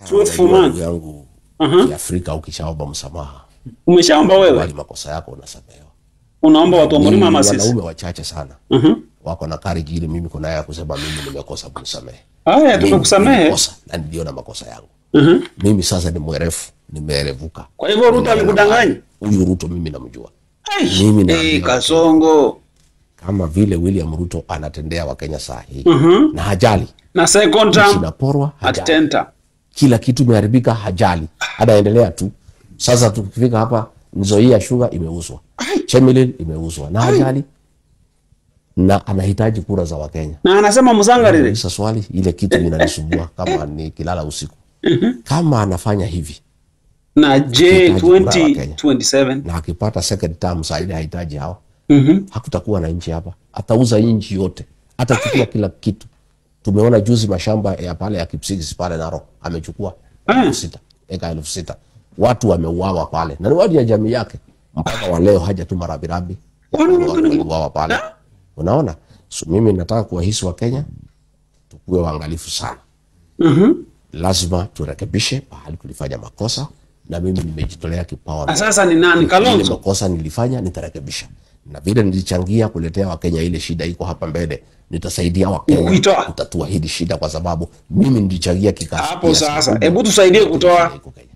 Truthful man. Ndugu yangu, Kiafrika ukishaomba msamaha, Umeshaomba wewe? kubali makosa yako, unasamehewa. Unaomba watu wa mlima ama Ni sisi? wanaume wachache sana wako na courage ile mimi kuna ya kusema mimi nimekosa, mnisamehe. Haya, Mimi tumekusamehe. nilikosa na niliona makosa yangu. Mimi sasa ni mwerefu, nimeerevuka. Kwa hivyo Ruto alikudanganya? Huyu Ruto mimi namjua. Ai, Mimi naambia eh, Kasongo. Kama vile William Ruto anatendea Wakenya saa hii na hajali, Na second term inaporwa at hajali, tenta. kila kitu imeharibika hajali, anaendelea tu. Sasa tukifika hapa, Nzoia Sugar imeuzwa, Chemelil imeuzwa na hajali, na anahitaji kura za Wakenya. Na anasema mzangarire. Nauliza swali, ile kitu inanisumbua kama nikilala usiku, kama anafanya hivi Na J Hitaji kura wa Kenya. 2027. Na akipata second term saa ile hahitaji hawa, hakutakuwa na nchi hapa, atauza nchi yote, atachukua kila kitu. Tumeona juzi mashamba ya pale ya Kipsigis pale Narok amechukua 6,000, eka 6,000. Watu wameuawa pale na ni watu ya jamii yake, mpaka wa leo hajatuma rambirambi, watu waliuawa pale. Unaona, so mimi nataka kuwahisi wa Kenya tukuwe waangalifu sana. Lazima turekebishe pahali tulifanya makosa, na mimi nimejitolea kipawa Na sasa ni nani? ile Kalonzo. makosa nilifanya nitarekebisha, na vile nilichangia kuletea Wakenya ile shida iko hapa mbele, nitasaidia Wakenya Kuitoa. kutatua hili shida, kwa sababu mimi nilichangia Hapo kiasi sasa. kikubwa Hebu tusaidie kutoa. iko Kenya.